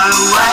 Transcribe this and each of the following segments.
Ia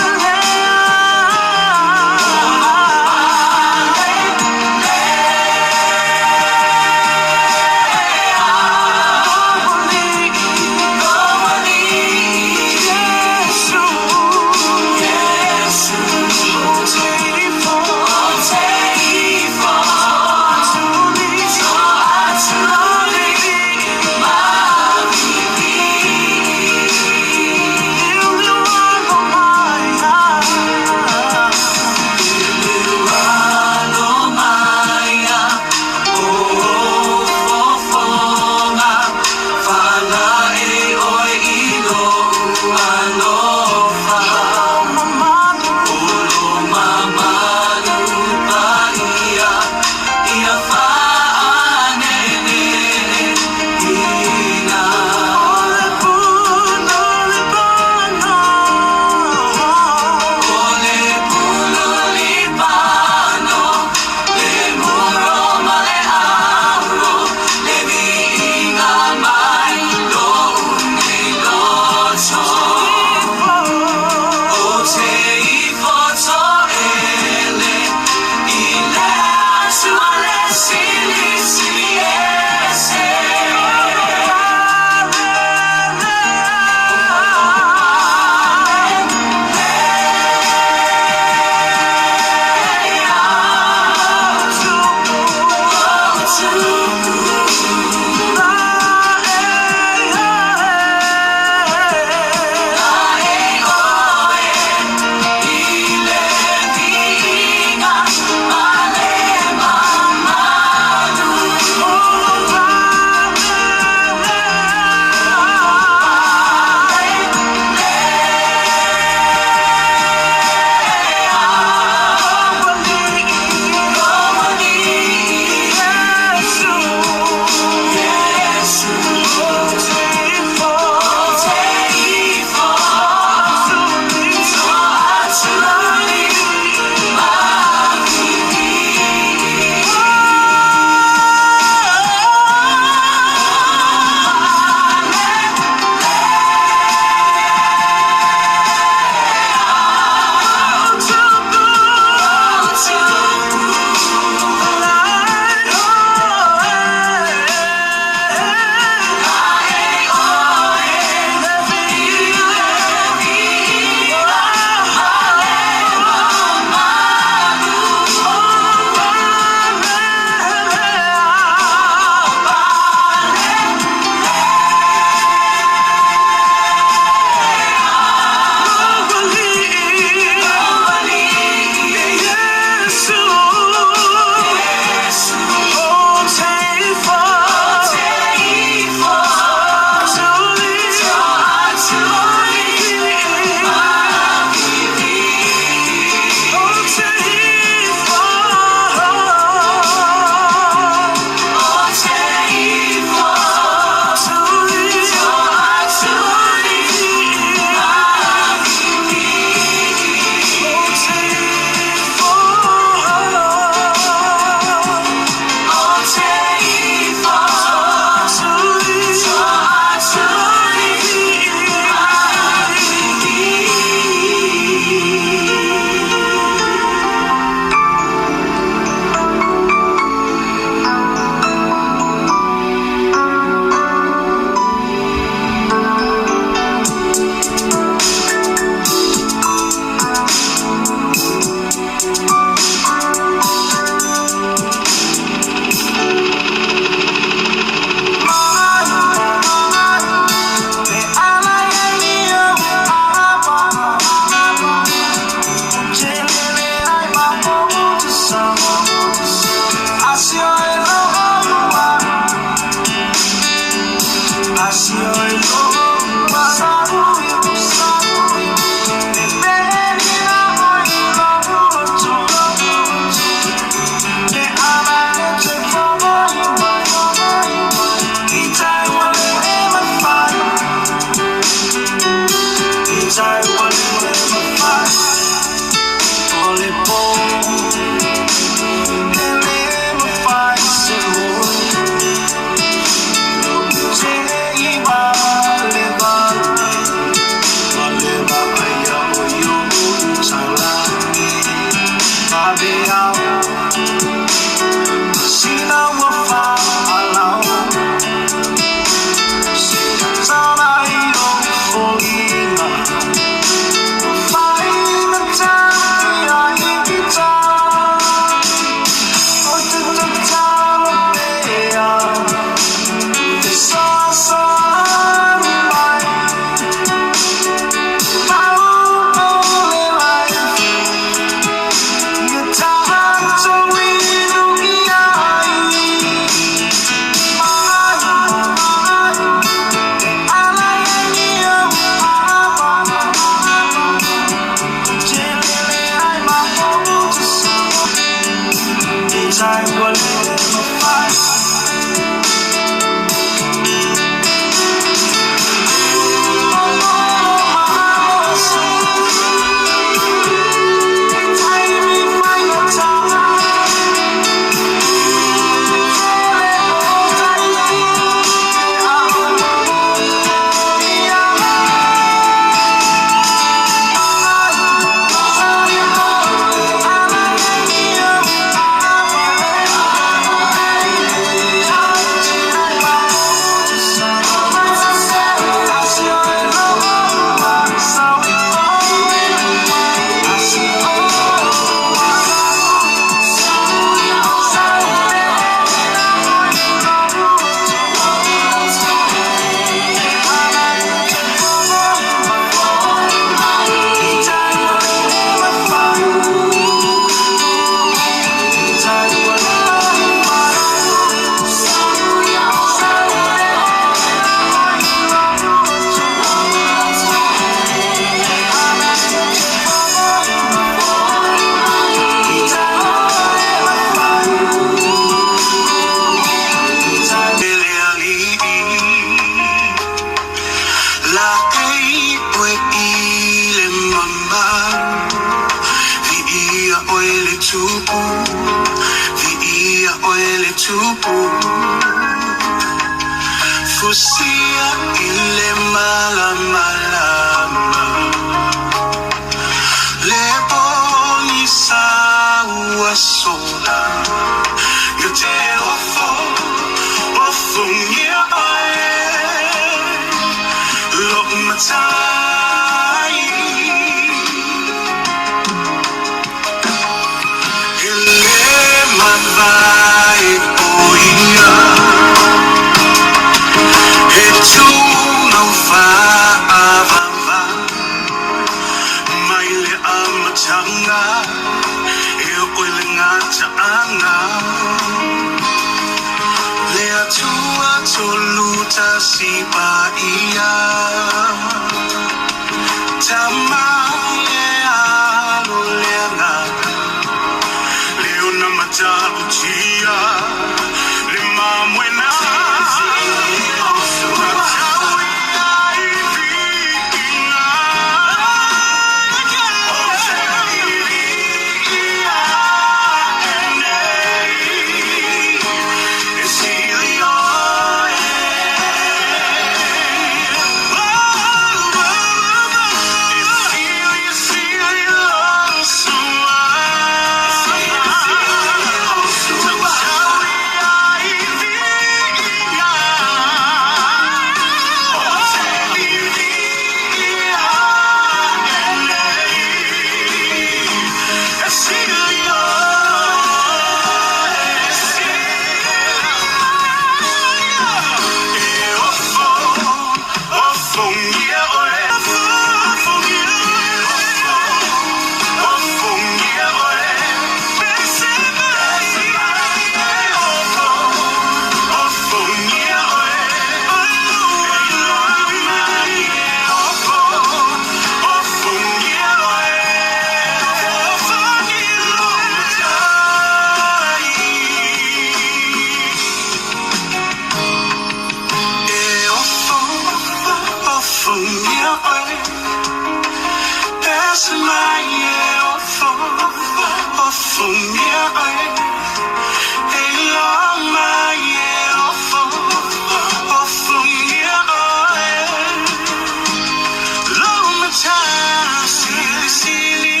Sili.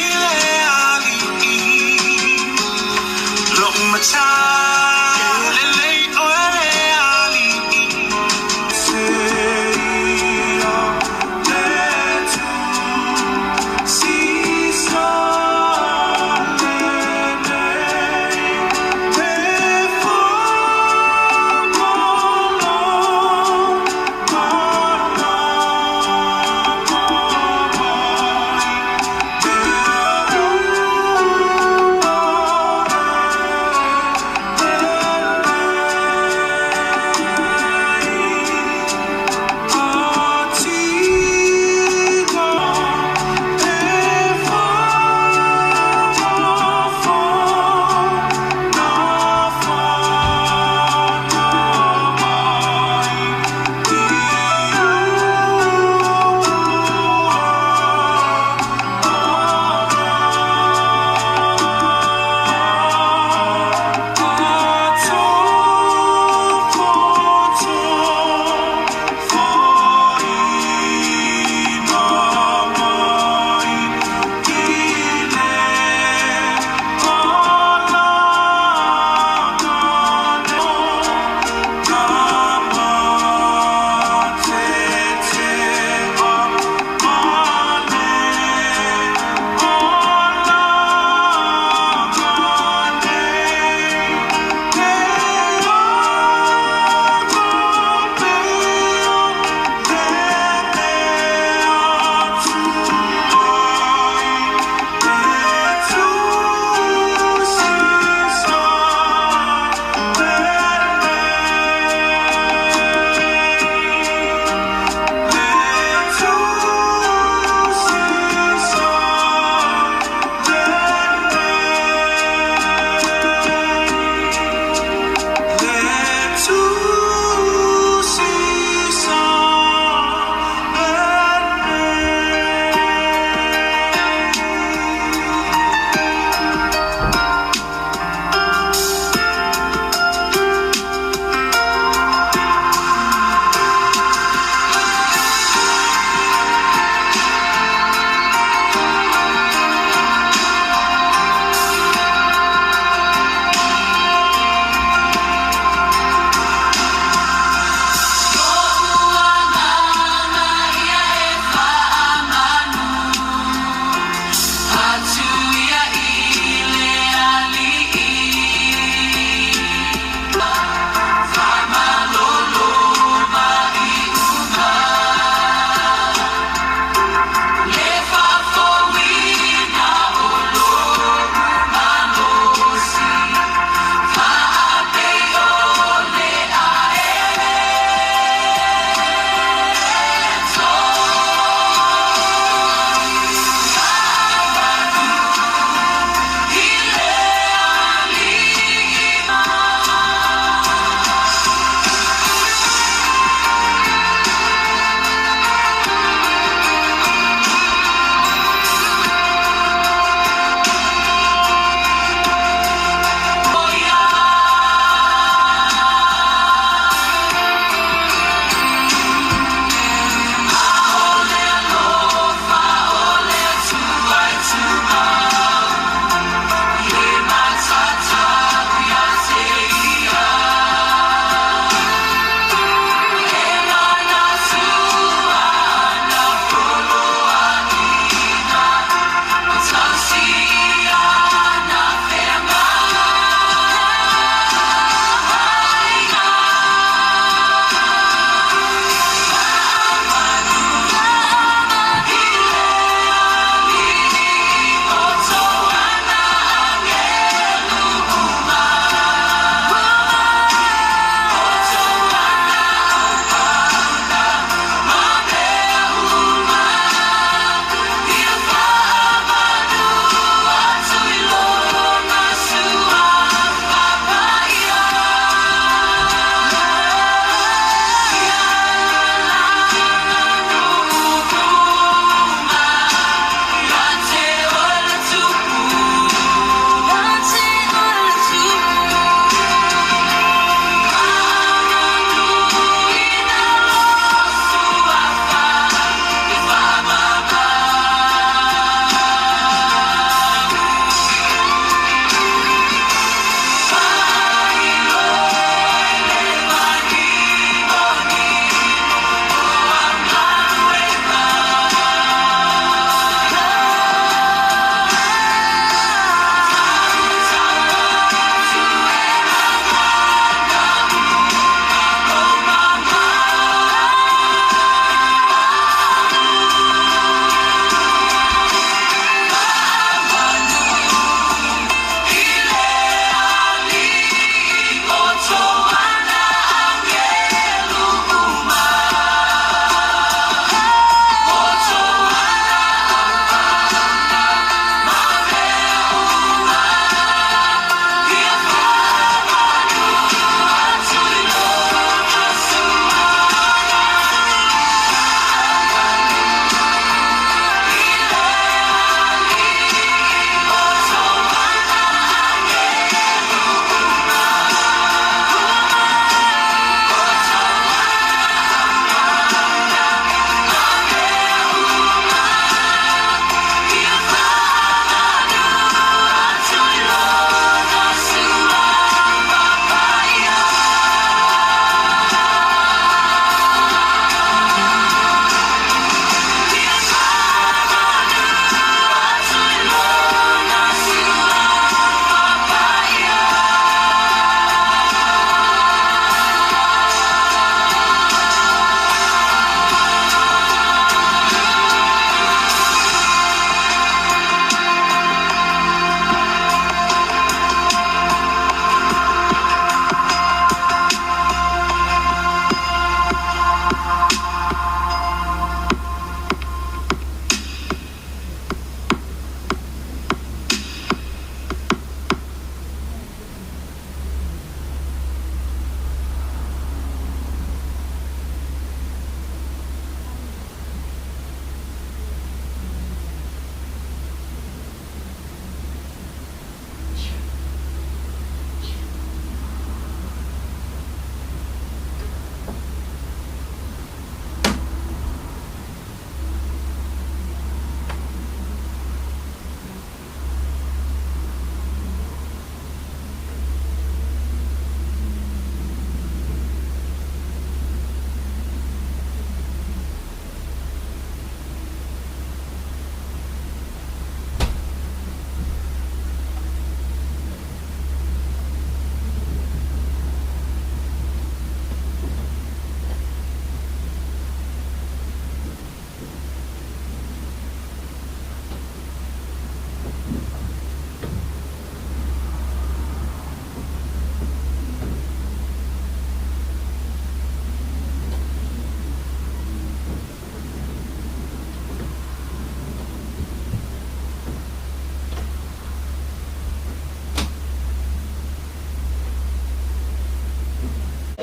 Lelei oe le alii. Seia le tu si sa lelei te whakala mana mai te upare.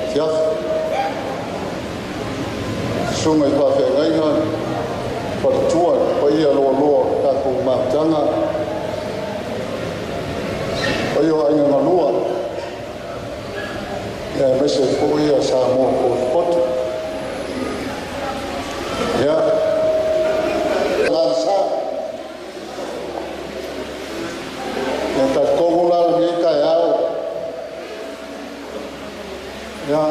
afiafi. Susuga i faafeagaiga, faletua, le paia loaloa o le tatou mafutaga, paia o aiga galua, ia aemaise foi ia Samoa potopoto. Ia, sa. Ia talitonu la lenei taeao, ia,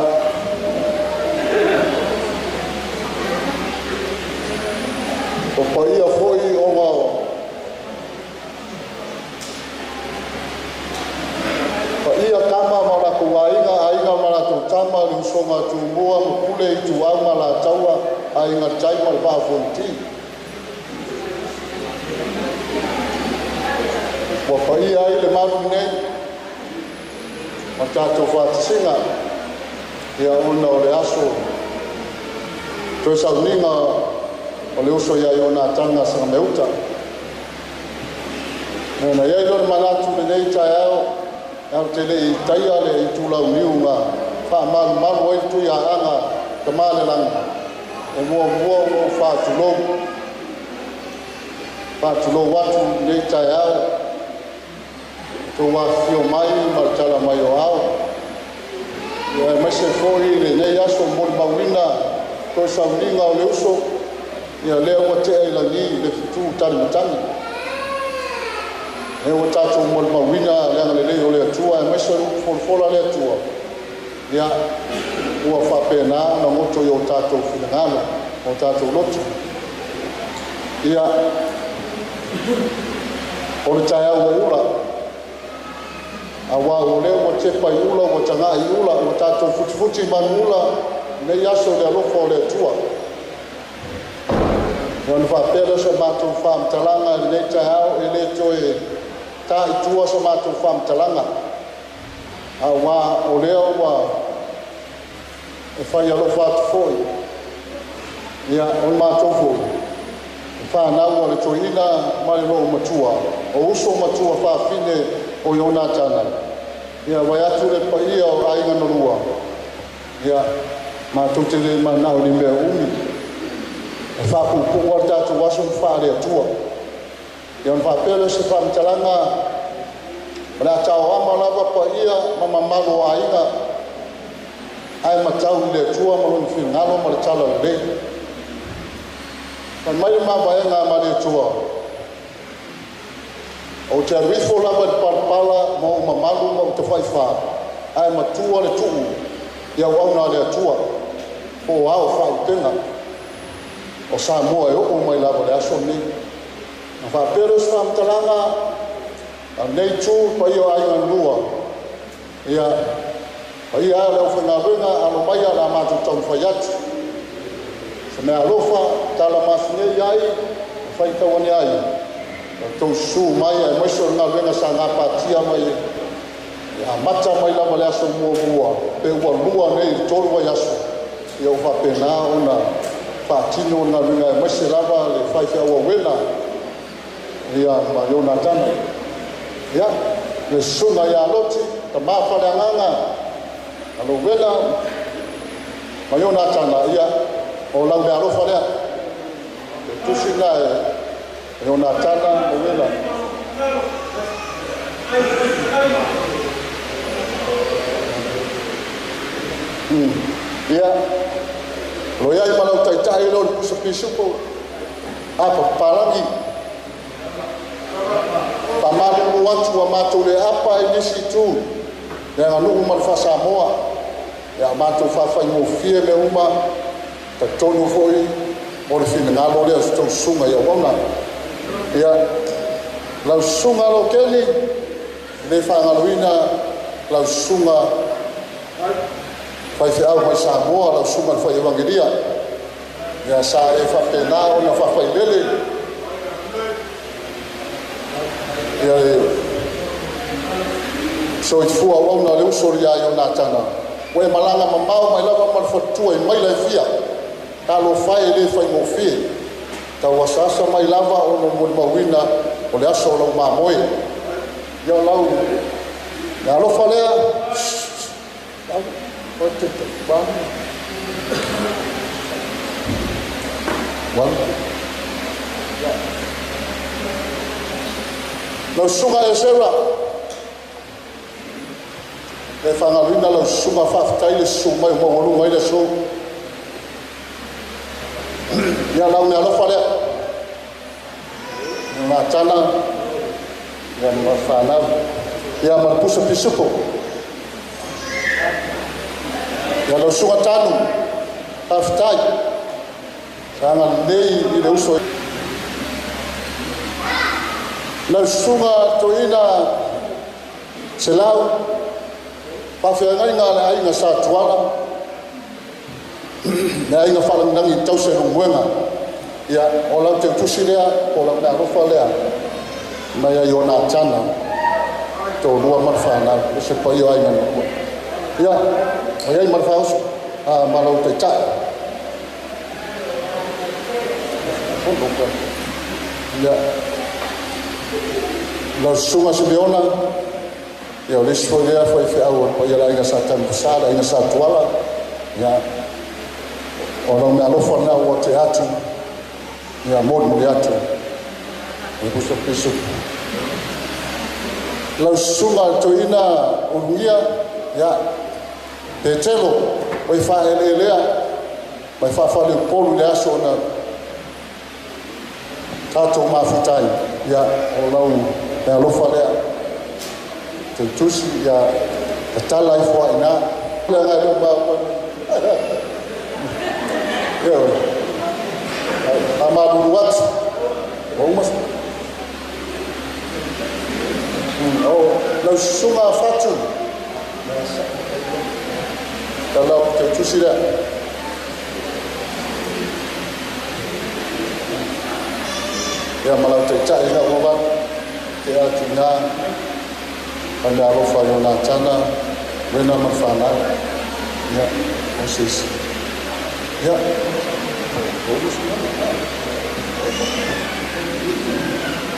o paia foi ona paia tama ma o latou aiga, aiga ma latou tama, le usoga a Tumua ma Pule, Ituau ma Alataua, Aiga i le Tai ma le Vaa o Fonoti. Ua paia ai le malu nei ma tatou faatasiga, ia ona o le aso toe sauniga o le uso ia Ionatana Sagameuta. Na i ai lea o le manatu lenei taeao, ae ou te le i taia le itulauniu na faamalumalu ai le tuiaaga Tama le Lagi, e muamua ona ou faatulou atu lenei taeao, outou afifio mai ma le tala mai o ao. Ia aemaise foi lenei aso molimauina toe sauniga o le uso, ia lea ua tea i lagi le fetu talimatagi. Lea ua tatou molimauina le agalelei o le Atua, aemaise o le upu folafola a le Atua, ia ua faapena ona goto i o tatou finagalo, o tatou loto. Ia, o le taeao ua ula, aua o lea ua tepa i ula, ua tagai i ula, ua tatou futifuti i manuula lenei aso i le alofa o le Atua. Ia ona faapea lea o se matou faamatalaga i lenei taeao, e le toe ta'itua sa matou faamatalaga, aua o lea ua e fai alofa atu foi. Ia, o le matou foi, e fanau a le toeaina ma le loomatua, o uso matua faafine o Ionatana, ia vae atu le paia o aiga na lua, ia matou te le manao i ni mea umi, e faapuupuu lava le tatou aso ma faale-Atua. Ia ona faapea lea o se faamatalaga, o le a taoama lava paia ma mamalu o aiga, ae matau i le Atua ma lona finagalo ma le tala lelei. Fai mai le mavaega a Malietoa, ou te alu ifo lava i le palapala ma ou mamalu ma ou tafaifā, ae matua le tuu i auauna a le Atua, po o ao faaupega o Samoa e oo mai lava i le aso lenei. Na faapea lea o se faamatalaga a lenei itu, le paia o aiga na lua, ia paia a le aufaigaluega, alo mai o le a matou taumafai atu. Se mea alofa, tala mafinei ai, faitau ane ai, outou susu mai aemaise o le galuega sa gapatia mai e amata mai lava le aso muamua, pe ua lua nei i le 3 vaiaso, ia ua faapena ona faatino le galuega aemaise lava le faifeau auena ia ma Ionatana. Ia, le susuga ia Loti, tama faleagaga, Alouela ma Ionatana, ia, o lau le alofa lea. Le tusi la e Ionatana Louela. Ia, lo iai ma lau taitai leo le pusa pisupo, apa papalagi. Faamalulu atu ua matou le apa i nisi itu, le aganuu ma le faasamoa, ia matou faafaigofie mea uma, talitonu foi mo le finagalo lea o se tou susuga i auauna. Ia, lau susuga Lokeli, e le faagaloina lau susuga faifeau mai Samoa, lau susuga i le fai evangelia. Ia sa e faapena ona faafailele ia le soifua auauna le uso ia Ionatana. Ua e malaga mamao mai lava ma le faletua i maila e fia. Talofa e le faigofie. Tau asaasa mai lava ona molimauina o le aso o lau mamoe. Ia o lau le alofa lea. O te te valu. Valu. Lau susuga Esera, e faagaluina lau susuga, faafetai le susu mai o maualuga ai le aso. Ia lau mealofa lea. Ionatana, ia ma fanau. Ia ma le pusa pisupo. Ia lau susuga Tanu, faafetai. Sa agalelei i le uso. Lau susuga Toeaina Selau, faafeagaiga a le aiga Sa Tuala, le aiga faalagilagi i tausi a Leulumoega. Ia, o lau teutusi lea, po o lau meaalofa lea, mai ai Ionatana, toalua ma le fanau, o se paia o aiga e lua. Ia, o i ai ma le faaoso, ma lau taitai. Ia, lau susuga Simeona, ia o le isi foi lea faifeau o le paia o le aiga Sa Tanuvasa, le aiga Sa Tuala, ia, o lau meaalofa lena ua tea atu, ia molimoli atu i le pisupisu. Lau susuga Toeaina Ulugia, ia, Petelo, o i faaeleelea mai faafaleupolu i le aso na tatou mafuta ai, ia, o lau meaalofa lea. Teutusi, ia, tatala ifo ai ina. Le agai lea ma ia, faamalulu atu. Ua uma. O lau susuga Fatu, ia lau teutusi lea. Ia ma lau taitai ina ua vatu. Te atu ina, o le alofa Ionatana, Rena ma le fanau. Ia, o se isi. Ia,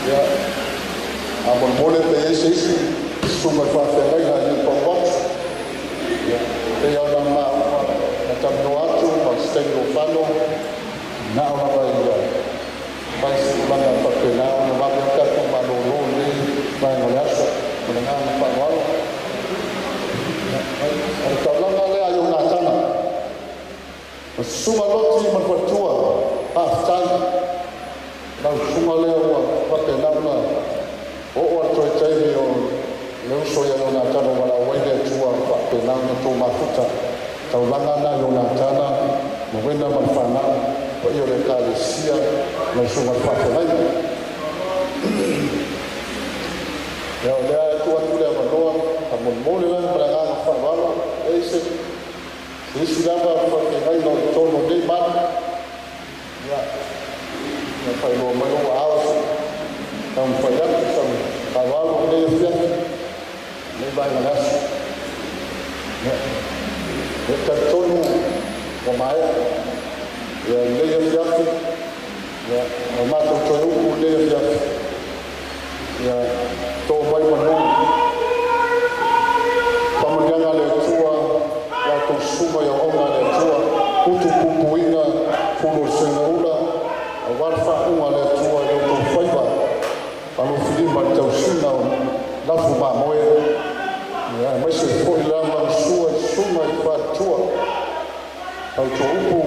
ia, a molemole pe i ai se isi susuga i faafeagaiga i le pau atu. Ia, pei ona maua na talanoa atu ma se taimi o fano, na o lava ia fai se tulaga faapena ona vave ai tatou malōlō i lenei vaega o le aso. Ma le agaga faaaloalo. O le taulaga lea a Ionatana, o susuga Loti ma le faletua, faafetai. Lau susuga lea ua faapena ona oo atu ai taimi o le uso ia Ionatana ua valaau ai le Atua faapena ona tou mafuta. Taulaga na Ionatana, ma Rena ma le fanau, paia o le Ekalesia, lau susuga i le faafeagaiga. Ia, o lea e tuu atu le avanoa, faamolemole lava ma le agaga faaaloalo, e se isi lava faafeagaiga o totonu o lenei malu. Ia, ia faailoa mai lou aao se taumafai atu, sau faaaloalo i lenei afiafi, lenei vaega o le aso. Ia, e talitonu ua maea. Ia, lenei afiafi, ia, o matou toe upu i lenei afiafi, ia, to mai manu. Faamanuiaga a le Atua, la outou susuga i auauna a le Atua, utupupuina fulu o le segaula, aua le faauuga a le Atua i la outou faiva, alofilima i le tausiga o lafu mamoe, ia, aemaise foi le lagolagosua i susuga i faletua, tautua upu,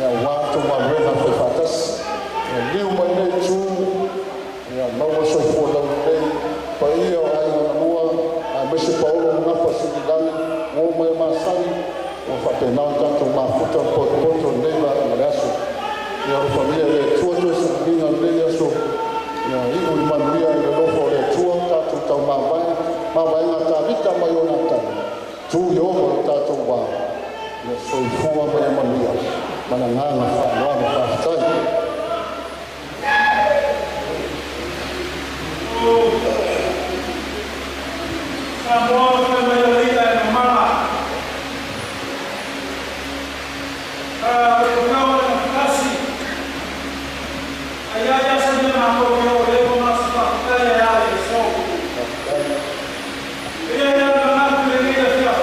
ia, aua outou galuega faifaatasi. Ia, liu mai lenei itu, ia, maua soifua laulelei, paia o aiga galua, aemaise Paolo Mugafa Sililagi, uo mai e masani, ua faapena ona tatou mafuta ma potopoto i lenei vaega o le aso. Ia alofagia e le Atua toe sulugiga i lenei aso, ia iu i le manuia i le alofa o le Atua, tatou taumavae, mavaega a Tavita ma Ionatana, tu i oma o le tatou va, ia soifua ma ia manuia, ma le agaga faaaloalo. Faafetai. Samoa fai mai o le ita e mamala. Ka o le mafutasi. Ai ai asa ni matou ke o le o mas faafetai ai ai e so. Ia ia na ngatu le nei afia.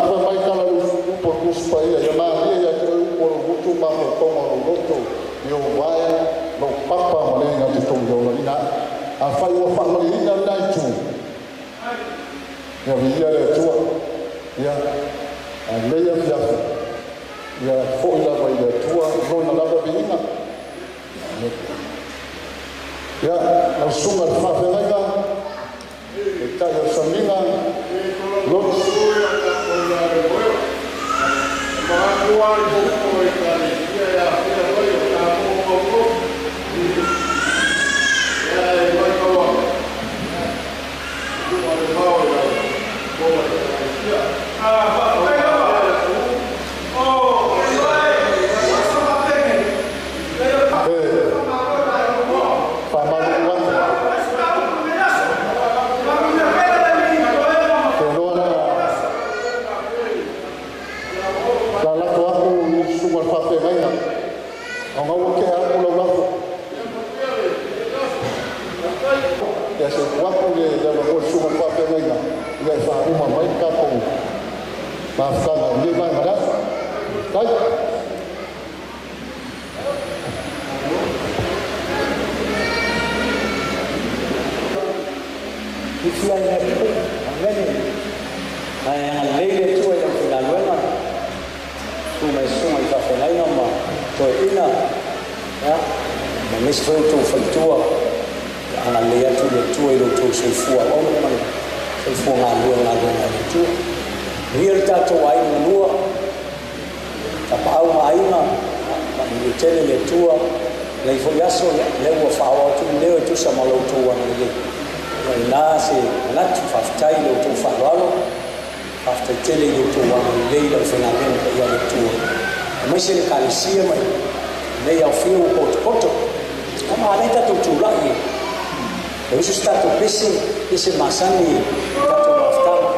Ana fai mai tala le upu o le Tusi Paia, ia malie ia te oe upu o lou gutu ma mafaufauga o lou loto, i ou vae, lou papa ma le na te tou olaina ai. Afai ua faamalieina lena itu, ia viia le Atua. Ia, a lenei afiafi, ia fo'i lava i le Atua lona lava viiga. Ia, lau susuga i le faafeagaiga, taitai o le samiga, Lotu. Faamalu atu. Te iloa la lalafo aku i susuga le faafeagaiga. Ona ua tea aku lau lafo. Ia se atu aku le avanoa i le susuga le faafeagaiga, ia e faauma mai le tatou mafutaga i lenei vaega o le aso. Tai. Fia ina amene. Ae agalelei le Atua i le aufaigaluega, susuga i susuga i faafeagaiga ma toeaiina, ia, ma aemaise foi outou faletua. Agalelei atu le Atua i lo outou soifua auauna ma le soifua galulue i galuega a le Atua. Manuia le tatou aiga galua, tapaau ma aiga, faamanuia tele le Atua. Lenei foi aso, ia, lea ua faaoo atu le leo e tusa ma lo outou agalelei. Ia ina se manatu, faafetai i lo outou faaaloalo, faafetai tele i lo outou agalelei i le aufaigaluega paia a le Atua. Aemaise le Ekalesia ma lenei aofia ua potopoto. Ma alai tatou tulai e usu se tatou pese, pese masani i tatou mafutaga.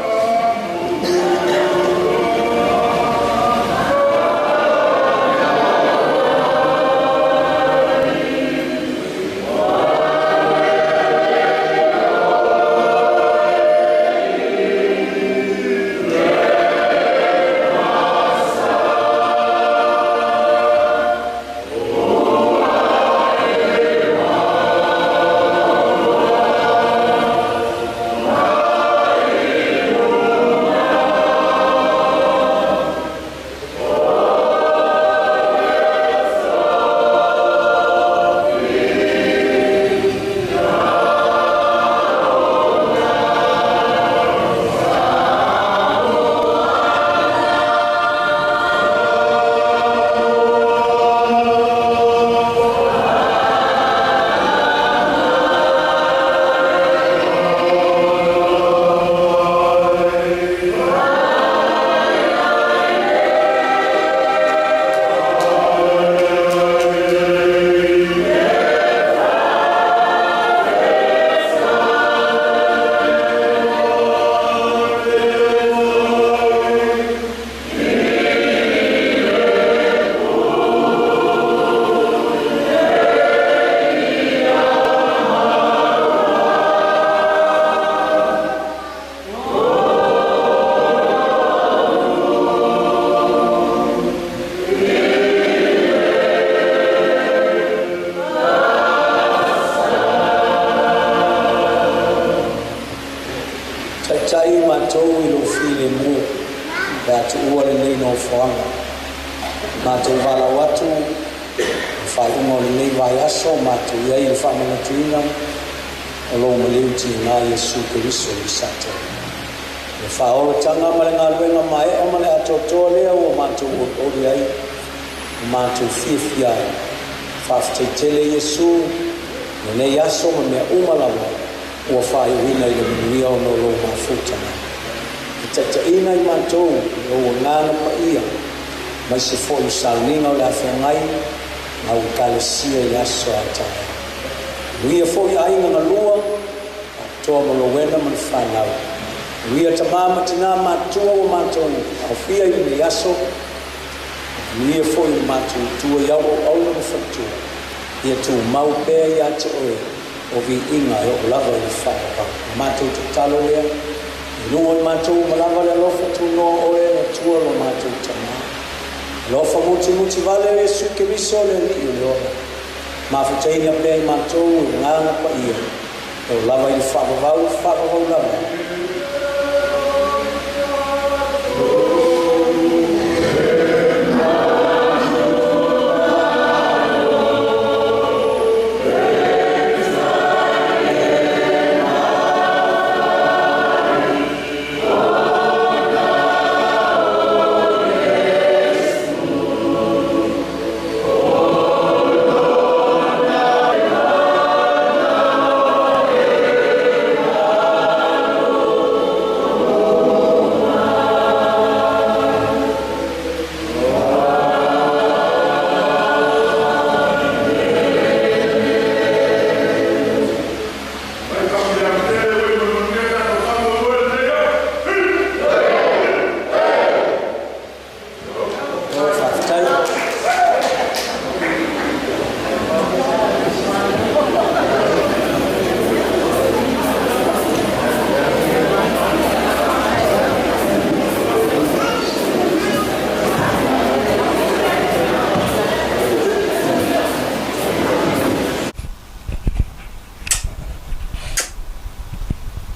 Taitai matou i lou filemu pe a tuua lenei nofoaga. Matou valaau atu i le faaiuga o lenei vaiaso, matou i ai i le faamanatuina o lou maliu tiga Iesu Keriso i Satani. Le faaolataga ma le galuega maea ma le atoatoa lea ua matou olioli ai, ua matou fiafia ai. Faafetai tele Iesu, lenei aso ma mea uma lava ua faaiuina i le manuia ona o lou mafutaga. E taitaiina i matou i lou agaga paia, aemaise foi o sauniga o le afeagai ma au Ekalesia i le aso a taeao. Manuia foi aiga galua, faapitoa ma Lowena ma le fanau. Manuia tama ma tina matutua ua matou aofia i lenei aso. Manuia foi le matou tua i au auauna ma faletua. Ia tumau pea ia te oe o viiga e oo lava i le faavavau. O matou tatalo lea I luga o i matou uma lava le alofa tunoa o Oe le Atua lo matou Tamā. Alofa mutimuti vale o Iesu Keriso le Alii o le ola, mafutaina pea i matou e Agaga Paia, e oo lava i le faavavau, faavavau lava.